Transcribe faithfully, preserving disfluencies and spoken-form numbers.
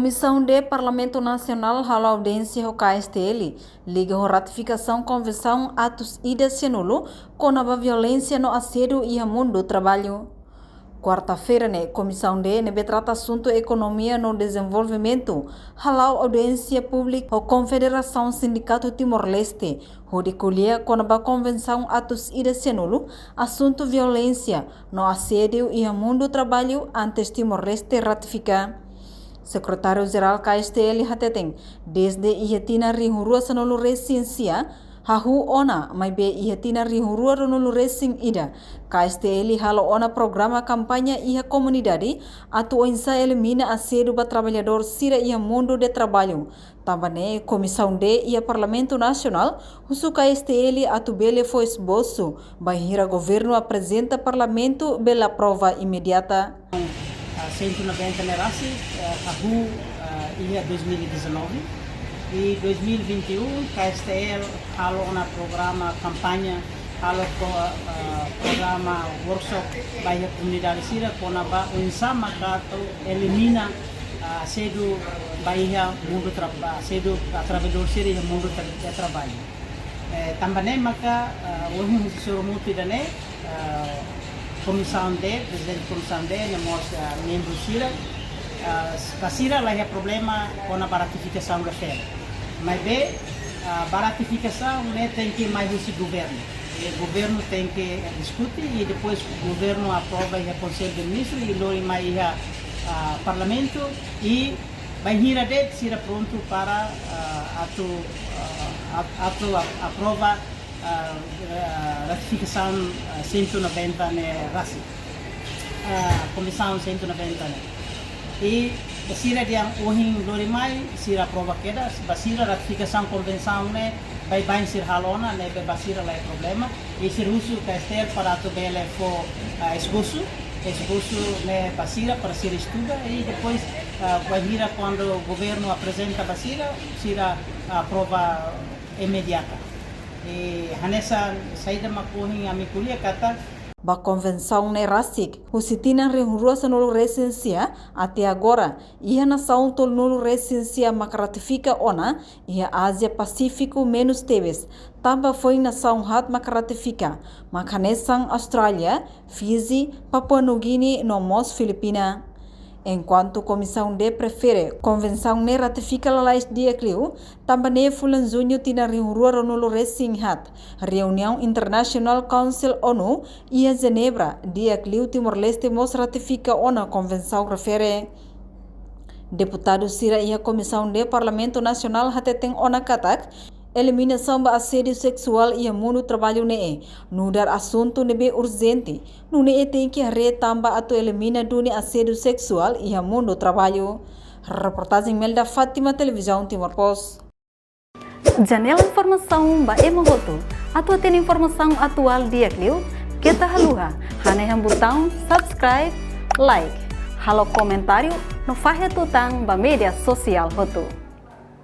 Komisaun D Parlamentu Nasionál halo audiénsia ho K S T L, liga ho ratifikasaun Konvensaun atus ida sianulu kona-ba violénsia no asédiu iha mundu traballu. Kuarta-feira ne'e, Komisaun D ne'ebé trata asuntu ekonomia no dezenvolvimentu hala'o audiénsia públika ho Konfederasaun Sindikatu Timor-Leste, hodi ko'alia kona-ba Konvensaun atus ida sianulu, asuntu violénsia no asédiu iha mundu traballu antes Timor-Leste ratifika. Sekretáriu Jerál K S T L hateten, dezde iha tinan rihun rua sanulu resin sia, hahú ona, maibé iha tinan rihun rua ruanulu resin ida, K S T L halo ona programa kampaña iha komunidade, atu oinsá elimina asédiu ba traballadór sira iha mundu de traballu. Tanba ne'e, Komisaun D iha Parlamentu Nasionál husu K S T L atu bele fó esbosu, bainhira governu aprezenta Parlamentu bele aprova imediata. Ah, cento e noventa ne'e rasik, ah, hahú, ah, iha dois mil e dezanove. I dois mil e vinte e um, K S T L halo ona programa kampaña, halo pro-, ah, programa workshop ba iha komunidade sira kona-ba oinsá maka atu elimina, ah, asédiu ba iha mundu tra-, asédiu ba traballadór sira iha mundu tra-, de traballu. Eh, tanba ne'e maka, ah, ohin husi sorumutu ida-ne'e, ah, Komisaun D, Prezidente Komisaun D, no mós, ah, membru sira, ah, ba sira la iha problema kona-ba ratifikasaun refere. Maibé, ah, ba ratifikasaun ne'e tenke mai husi governu. E governu tenke diskute i depois governu aprova iha Konsellu de Ministru i lori mai iha, ah, Parlamentu i bainhira de'it sira prontu para, ah, atu, ah, at-, atu ap-, aprova, ah, ah, ratifikasaun, ah, cento e noventa ne'e rasik. Ah, Konvensaun cento e noventa ne'e. I ba sira dehan ohin lori mai, sira aprova kedas, ba sira ratifikasaun konvensaun ne'e, baibain sira halo ona, ne'ebé ba sira la iha problema. I sira husu K S T L para atu bele fó, ah, esbosu, esbosu ne'e ba sira para sira estuda, i depois, ah, bainhira kuandu governu aprezenta ba sira, sira aprova imediata. I hanesan saida mak ohin ami ko'alia katak, ba konvensaun ne'e rasik, husi tinan rihun rua sanulu resin sia, até agora, iha nasaun tolunulu resin sia mak ratifika ona, iha Ázia Pasífiku menus tebes, tanba foin nasaun haat mak ratifika, mak hanesan Austrália, Fiji, Papua Nugini, no mós Filipina. Enkuantu Komisaun D prefere konvensaun ne'e ratifika lalais di'ak liu, tanba ne'e fulan Juñu tinan rihun rua ruanulu resin haat, reuniaun International Council ONU iha Jenebra, di'ak liu Timor-Leste mós ratifika ona konvensaun refere. Deputadu sira iha Komisaun D Parlamentu Nasionál hateten ona katak, eliminasaun ba asédiu seksuál iha mundu traballu ne'e nu'udar asuntu ne'ebé urjente, nune'e tenke haree tanba atu elimina duni asédiu seksuál iha mundu traballu. Reportajen Melda Fátima, Televizaun Timor Post. Janela informasaun ba ema hotu. Atu hatene informasaun atuál di'ak liu, keta haluha hanehan butaun subscribe, like, halo komentáriu no fahe tutan ba média sosiál hotu.